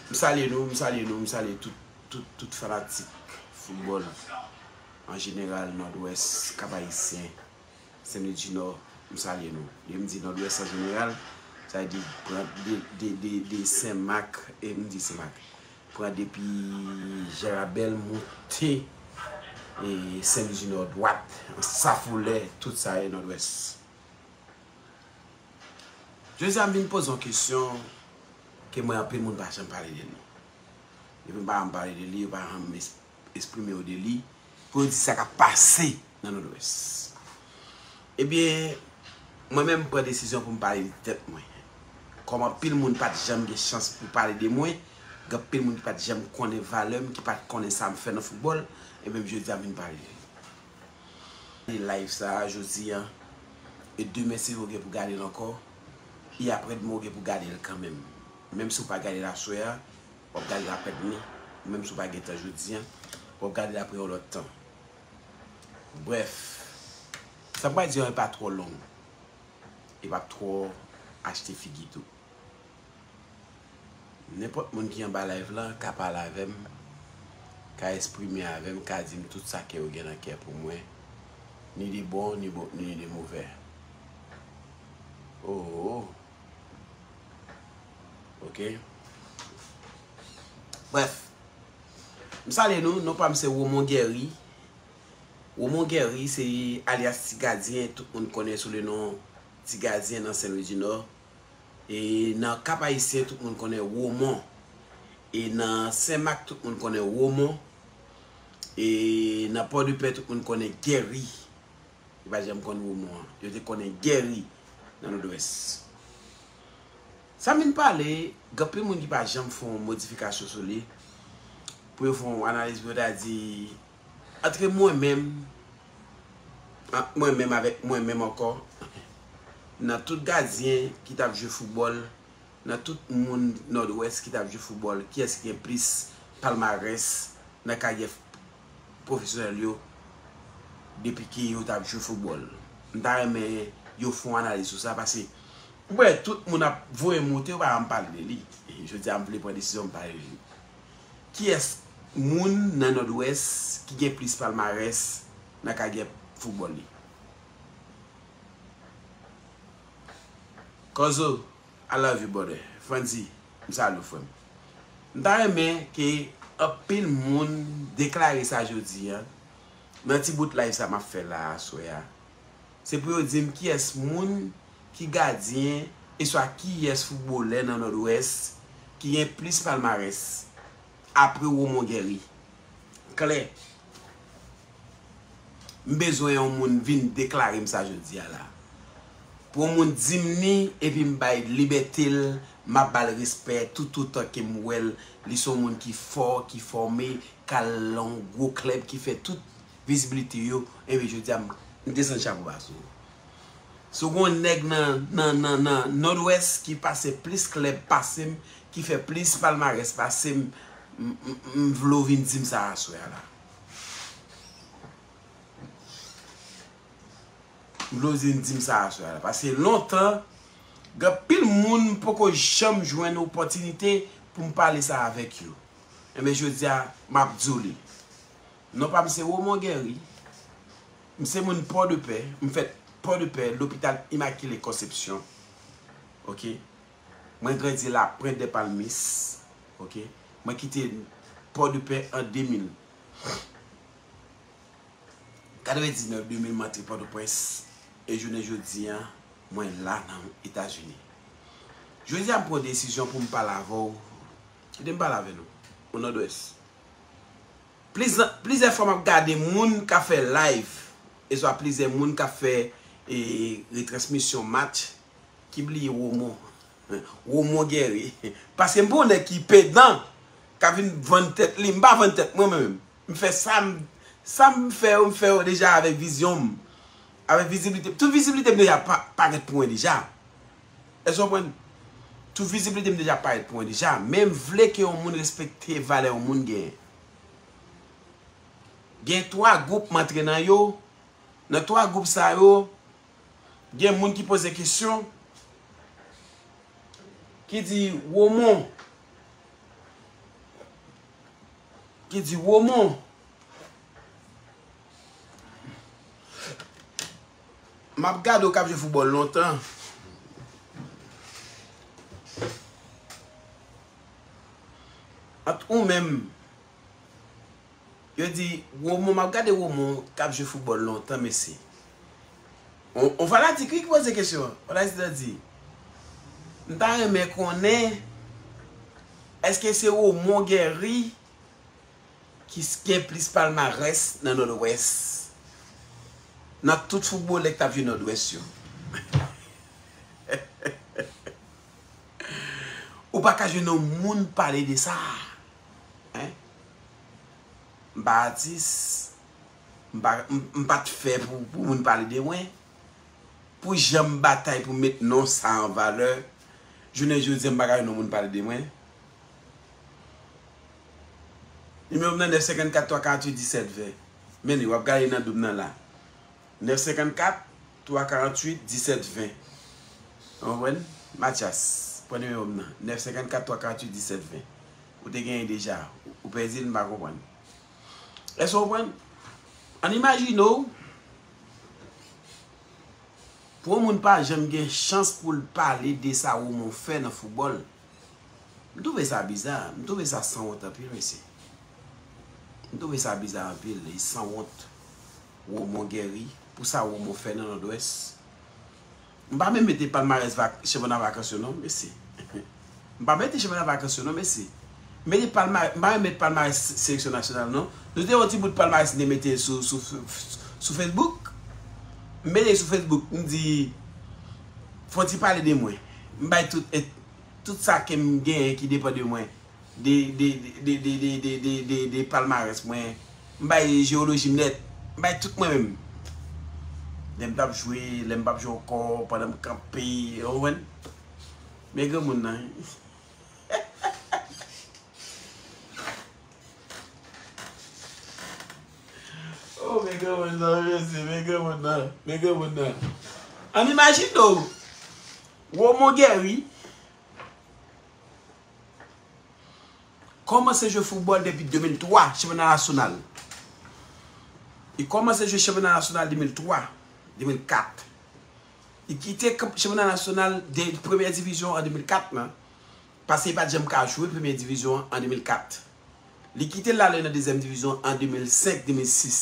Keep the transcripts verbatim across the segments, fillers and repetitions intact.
M salye nou, m salye nou, m salye tout, tout, tout fanatik foutbòl an jeneral, Nòdwès, Kap Ayisyen, Senlwidinò, m salye nou. Lè m di Nòdwès an jeneral, sa vle di pran de, de, de, de Senmak, e m di Senmak, pran depi Jarabèl, monte, e Senlwidinò dwat, Ansafolè, tout sa e Nòdwès. Jodi a m vin poze yon kesyon ke m wè anpil moun pa janm pale de li. Depi m pa janm pale de li, yo pa janm es-, eksprime yo de li, pou yo di sa k ap pase nan Nòdwès. Ebyen, mwen menm m pran desizyon pou m pale de tèt mwen. Kòm anpil moun pa t janm gen chans pou pale de mwen, gen anpil moun ki pa t janm konnen valè m, ki pa t konnen sa m fè nan foutbòl, ebyen jodi a m vin pale de li. Live sa a jodi a, e demen si w gen pou gade l ankò, e aprè demen w gen pou gade l kanmenm. Menm si w pa gade l aswè a, w ap gade l aprè demen. Menm si w pa gen tan jodi a, w ap gade l aprè yon lòt tan. Brèf, sa m pral di an e pa twò long, e p ap twò achte figi tou. Nenpòt moun ki anba live lan ka pale avè m, ka eksprime avè m, ka di m tout sa ke yo gen nan kè pou mwen, ni de bon, ni bon, ni de movè. Oh, oh, oh. Ok. Brèf, m salye nou, non pa m se Womon Guerry. Womon Guerry se alyas Ti Gadyen, tout moun konnen sou le non Ti Gadyen nan Senlwidinò. E nan Kap Ayisyen, tout moun konnen Womon. E nan Senmak, tout moun konnen Womon. E nan Pòdepè, tout moun konnen Guerry. Yo pa janm konn Womon an. Yo te konnen Guerry nan Nòdwès. Sa m vin pale, gen anpil moun ki pa janm fè yon modifikasyon sou li. Pou yo fè yon analiz, pou yo ta di, antre mwen menm, ant mwen menm avèk mwen menm ankò, nan tout gadyen ki t ap jwe foutbòl, nan tout moun Nòdwès ki t ap jwe foutbòl, kiyès ki gen plis palmarès nan karyè pwofesyonèl yo depi ke yo t ap jwe foutbòl? M ta renmen yo fè yon analiz sou sa, paske m wè tout moun ap voye moute, yo pa janm pale de li. Jodi a, m vle pran desizyon, m pale de li. Kiyès moun nan Nòdwès ki gen plis palmarès nan karyè foutbòl li? Kozo, I love you, brother. Frandy, m salye w, frè m. M ta renmen ke anpil moun deklare sa jodi a, nan ti bout live sa m ap fè la aswè a. Se pou yo di m kiyès moun ki gadyen, e swa kiyès foutbolè nan Nòdwès ki gen plis palmarès apre Womon Guerry. Klè. M bezwen yon moun vin deklare m sa jodi a la. Pou yon moun di m ni, epi m bay libète l, m ap ba l respè toutotan ke m wè l, li se yon moun ki fò, ki fòme, k al nan yon gwo klèb, ki fè tout vizibilite yo, enben jodi a m, m desann chapo ba sou ou. Si w gen yon nèg nan, nan, nan, nan Nòdwès ki pase plis klèb pase m, ki fè plis palmarès pase m, m, m, m vle w vin di m sa aswè a la. M vle w vin di m sa aswè a la. Paske lontan, gen anpil moun m poko janm jwenn opòtinite pou m pale sa avèk yo. Enben, jodi a, m ap di w li. Non pa m se Womon Guerry. M se moun Pòdepè. M fèt Pòdepè, lopital Imakile Konsepsyon. Ok. Mwen grandi la Pointe des Palmistes. Ok. Mwen kite Pòdepè an de mil. Katrevendiznèf, de mil, m antre Pòtoprens. E jounen jodi a, mwen la nan Etazini. Jodi a, m pran desizyon pou m pale avè w. Kite m pale avè nou. Ou Nòdwès. Pliz-, plizyè fwa m ap gade moun k ap fè live, e swa plizyè moun k ap fè, e, retransmisyon match, ki bliye Womon. Womon Guerry. Paske m pa yon nèg ki pedan, k ap vin vann tèt li. M pa vann tèt mwen, mwen menm. M fè sa m, sa m fè yo, m fè yo deja avèk vizyon m. Avèk vizibilite m. Tout vizibilite m deja pa, parèt pou mwen deja. Èske w konprann? Tout vizibilite m deja parèt pou mwen deja. Men m vle ke yon moun respekte valè yon moun genyen. Gen twa gwoup m antre nan yo. Nan twa gwoup sa yo, gen moun ki poze kesyon, ki di, Womon, ki di, Womon, m ap gade w k ap jwe foutbòl lontan. Ant ou menm, yo di, Womon, m ap gade Womon k ap jwe foutbòl lontan, mesye. On, on fanatik, wi, ki poze kesyon an. Fanatik la di, m ta renmen konnen, èske se Womon Guerry ki s-, gen plis palmarès nan Nòdwès, nan tout foutbolè k t ap jwe Nòdwès yo? Ou pa ka jwenn yon moun pale de sa. Hein? M pa atis. M pa, m, m pa t fè pou, pou moun pale de mwen. Pou jan m batay pou met non sa an valè, jounen jodi a, m pa ka jwenn yon moun pale de mwen. Nimewo m nan nèf senkannkat twa karanntuit disèt ven. Men li, w ap gade nan doub nan la. Nèf senkannkat twa karanntuit disèt ven. Ou konprann? Matyas, pran nimewo m nan. Nèf senkannkat twa karanntuit disèt ven. Ou te genyen deja. Ou pèdi l, m pa konprann. Èske w konprann? Ann imajine w, pou yon moun pa janm gen chans pou l pale de sa Womon fè nan foutbòl. M twouve sa biza, m twouve sa sanwont anpil, mesye. M twouve sa biza anpil, e sanwont. Womon Guerry, pou sa Womon fè nan Nòdwès. M pa menm mete palmarès vak-, chanpyona vakans yo non, mesye. M pa mete chanpyona vakans yo non, mesye. M mete palma-, m pa menm mete palmarès seleksyon nasyonal non. Nou te yon ti bout palmarès nou te mete sou, sou, sou Facebook. M mete sou Facebook, m di, fò ti pale de mwen. M bay tout, tout sa ke m genyen ki depann de mwen. De, de, de palmarès mwen. M bay jewoloji m nèt. M bay tout mwen menm. Lè m t ap jwe, lè m p ap jwe ankò, pandan m kanpe, ou konprann? Men granmoun nan. Oh, men granmoun nan, mesye, men granmoun nan, men granmoun nan. Ann imajine w, Womon Guerry kòmanse jwe foutbòl depi de mil twa, chanpyona nasyonal. Li kòmanse jwe chanpyona nasyonal de mil twa, de mil kat. Li kite kanp-, chanpyona nasyonal de premyè divizyon an de mil kat lan, paske li pa t janm ka jwe premyè divizyon an de mil kat. Li kite l ale nan dezyèm divizyon an de mil senk, de mil sis.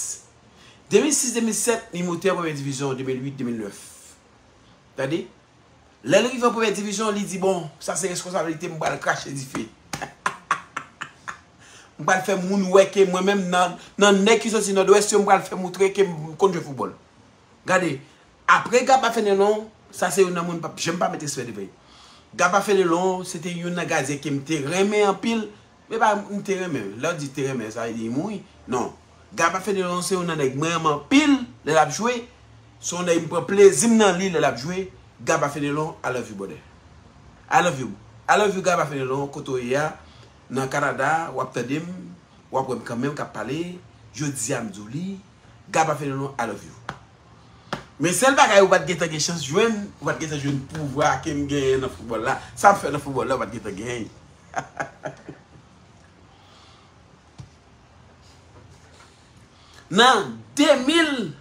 De mil sis, de mil sèt, li moute an premyè divizyon an de mil uit, de mil nèf. Tande? Lè l rive an premyè divizyon, li di, bon, sa se reskonsablite m, m pral krache dife. M pral fè moun wè ke mwen menm nan, nan nèg ki soti Nòdwès yo, m pral fè moutre ke m konn jwe foutbòl. Gade, apre Gaba Fenelon, sa se youn nan moun m p ap janm pa met respè devan li. Gaba Fenelon, se te youn nan gadyen ke m te renmen anpil, men pa m te renmen. Lè w di te renmen, sa vle di li mouri? Non. Gaba Fenelon se youn nan nèg mwen renmen anpil lè l ap jwe. Se yon nèg m pran plezi m nan li lè l ap jwe. Gaba Fenelon, I love you, brother. I love you. I love you, Gaba Fenelon, kote w ye a, nan Kanada, w ap tande m, w ap wè m kanmenm k ap pale. Jodi a, m di w li, Gaba Fenelon, I love you. Men sèl bagay ou pa t gentan gen chans jwenn, ou pa t gentan jwenn pouvwa ke m genyen nan foutbòl la. Sa m fè nan foutbòl la, ou pa t gentan genyen. Nan de mil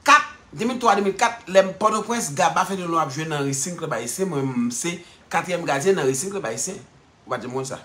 kat, de mil twa, de mil kat, lè m Pòtoprens, Gaba Fenelon ap jwe nan Racing Club Haïtien, mwen menm se katriyèm gadyen nan Racing Club Haïtien. Ou pa t janm konn sa?